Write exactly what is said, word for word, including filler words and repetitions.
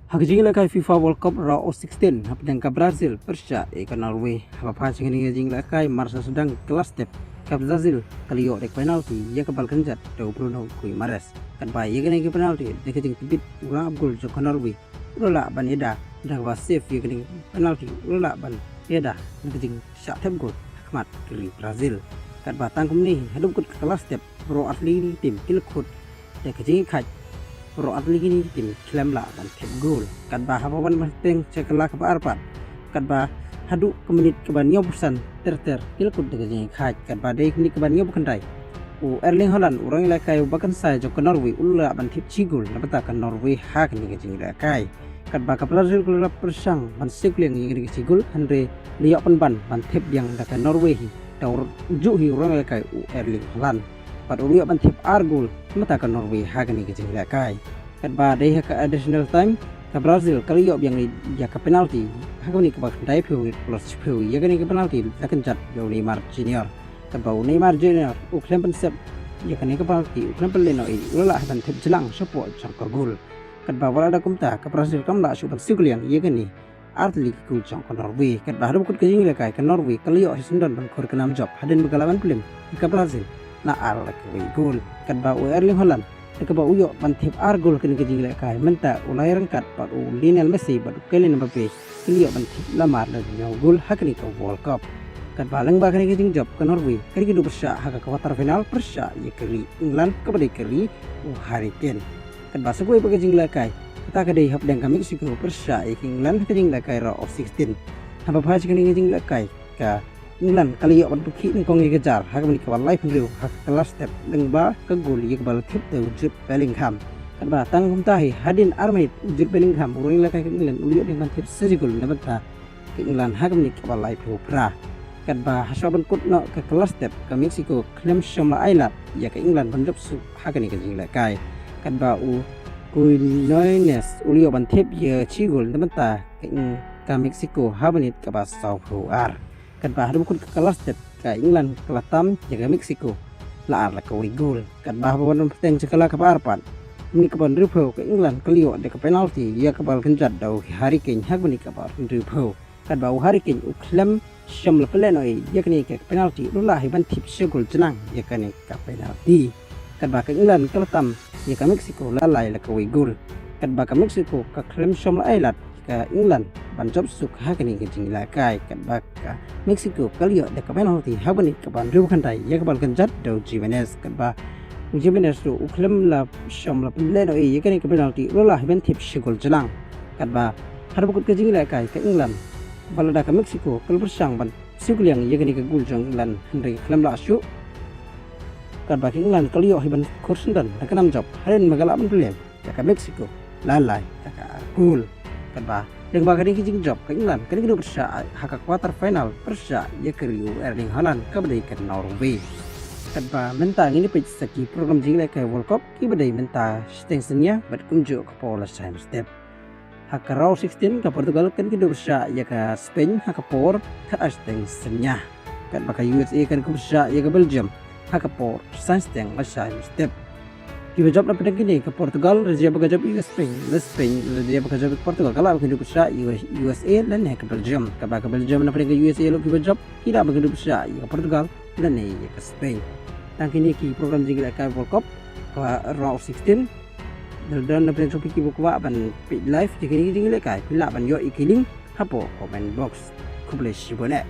Ha ka jingïalehkai FIFA World Cup Round of sixteen, hapdeng ka Brazil pyrshah ïa ka Norway. Haba phai sha kane ka jingïalehkai, mar shu sdang ka la step, ka Brazil ka la ïoh da ka penalty ïa ka bal kynjat da u Bruno Guimaraes. Katba ïa kane ka penalty, da ka jingtbit u rangap gol jong ka Norway, u la lah ban ïada, da kaba save ïa kane ka penalty, u la lah ban ïada na ka jingshah thep gol ha khmat ka ri Brazil. Katba tang kumne, haduh kut ka la step, baroh artylli ki team ki la kut da ka jingïakhaid, baroh artylli ki team khlem lah ban thep gol. Katba haba wan ban teng sha ka la kaba ar pat, katba haduh ka minit kaba hynñiewphew san ter ter ki la kut da ka jingïakhaid. Katba dei ka minit kaba hynñiewphew khyndai, u Erling Haaland, u rangïalehkai uba kynsai jong ka Norway, u la lah ban thep shi gol na bynta ka Norway ha kane ka jingïalehkai. Katba ka Brazil ka la pyrshang ban siew kuliang ïa kane ka shi gol, hynrei la ïoh pynban ban thep biang da ka Norway hi, da u juh hi u rangïalehkai u Erling Haaland. Bad u la ïoh ban thep ar gol na bynta ka Norway ha kane ka jingïalehkai. Katba dei ha ka additional time, ka Brazil ka la ïoh biang ïa ka penalty ha kane kaba khyndaiphew minit plus shiphew, ïa kane ka penalty la kynjat da u Neymar Junior. Katba u Neymar Junior u khlem pynsave ïa kane ka penalty, u khlem pynlehnohei, u la lah ban thep jlang shapoh jong ka gol. Katba wat la da kumta, ka Brazil kam lah shuh ban siew kuliang ïa kane artylli ki gol jong ka Norway. Katba haduh kut ka jingïalehkai, ka Norway ka la ïoh shisyndon ban khur ka nam jop, hadien ba ka la wan pynlem ïa ka Brazil na ar la kawei gol. Katba u Erling Haaland, da kaba u ïoh ban thep ar gol ha kane ka jingïalehkai, mynta u la ïa ryngkat bad u Lionel Messi bad u Kylian Mbappe, ki la ïoh ban thep lamar da hynñiew gol ha kane ka World Cup. Katba lyngba kane ka jingjop, ka Norway ka dei kan ïa pyrshah ha ka quarter final pyrshah ïa ka ri England, kaba dei ka ri u Harry Kane. Katba sa kawei pat ka jingïalehkai, kata ka dei hapdeng ka Mexico pyrshah ïa ka England ha ka jingïalehkai Round of sixteen. Haba phai sha kane ka jingïalehkai, ka England ka la ïoh ban pynkhih nyngkong ïa ka jar ha ka minit kaba laiphew hynriew ha ka la step, lyngba ka gol ïa kaba la thep da u Jude Bellingham. Katba tang kumta hi, hadien ar minit, u Jude Bellingham, u rangïalehkai ka England, u la ïoh biang ban thep sa shi gol na bynta ka England ha ka minit kaba laiphew phra. Katba hashwa ban kut noh ka la step, ka Mexico khlem shym la ailad ïa ka England ban jop suk ha kane ka jingïalehkai. Katba u Quiñones u la ïoh ban thep ïa shi gol na bynta ka Eng-, ka Mexico ha minit kaba sawphew ar. Katba haduh kut ka la step, ka England ka la tam ïa ka Mexico la ar la kawei gol. Katba haba wan ban bteng sha ka la kaba ar pat, minit kaba hynriewphew, ka England ka la ïoh da ka penalty ïa ka bal kynjat da u Harry Kane ha ka minit kaba hynriewphew. Katba u Harry Kane u khlem shym la pynlehnohei ïa kane ka penalty, u la lah hi ban thep shi gol jlang ïa kane ka penalty. Katba ka England ka la tam ïa ka Mexico la lai la kawei gol. Katba ka Mexico ka khlem shym la ailad ïa ka England ban jop suk ha kane ka jingïalehkai. Katba ka Mexico ka la ïoh da ka penalty ha ka minit kaba hynriewphew khyndai ïa ka bal kynjat da u Jimenez. Katba u Jimenez ruh u khlem la shym la pynlehnohei ïa kane ka penalty, u la lah hi ban thep shi gol jlang. Katba haduh kut ka jingïalehkai, ka England ba la da ka Mexico ka la pyrshang ban siew kuliang ïa kane ka gol jong England, hynrei ka khlem lah shuh. Katba ka England ka la ïoh hi ban khur shisyndon da ka nam jop, hadien ba ka la lah ban pynlem ïa ka Mexico la lai da ka ar gol. Katba lyngba kane ka jingjop, ka England ka dei kan ïa pyrshah ha ka quarter final pyrshah ïa ka ri u Erling Haaland, kaba dei ka Norway. Katba mynta ngin ïa peit sa ki program jingïalehkai World Cup kiba dei mynta shiteng synñia bad kumjuh ka por lashai mynstep. Ha ka Round sixteen, ka Portugal kan ïa pyrshah ïa ka Spain ha ka por khatar shiteng synñia. Katba ka U S A kan ïa pyrshah ïa ka Belgium ha ka por san shiteng lashai mynstep. Kiba jop na pdeng kine, ka Portugal la jia ba ka jop ïa ka Spain, la Spain la jia ba ka jop ïa ka Portugal, ka lah ba kin ïa pyrshah ïa ka U S A lane ka Belgium. Katba ka Belgium na pdeng ka U S A ruh kiba jop, ki lah ba kin ïa pyrshah ïa ka Portugal lane ïa ka Spain. Tang kine ki program jingïalehkai World Cup ka Round of sixteen. Dang don na pdeng jong phi kiba kwah ban peit live ïa kine ki jingïalehkai, phi lah ban ïoh ïa ki link hapoh comment box. Khublei shibun eh.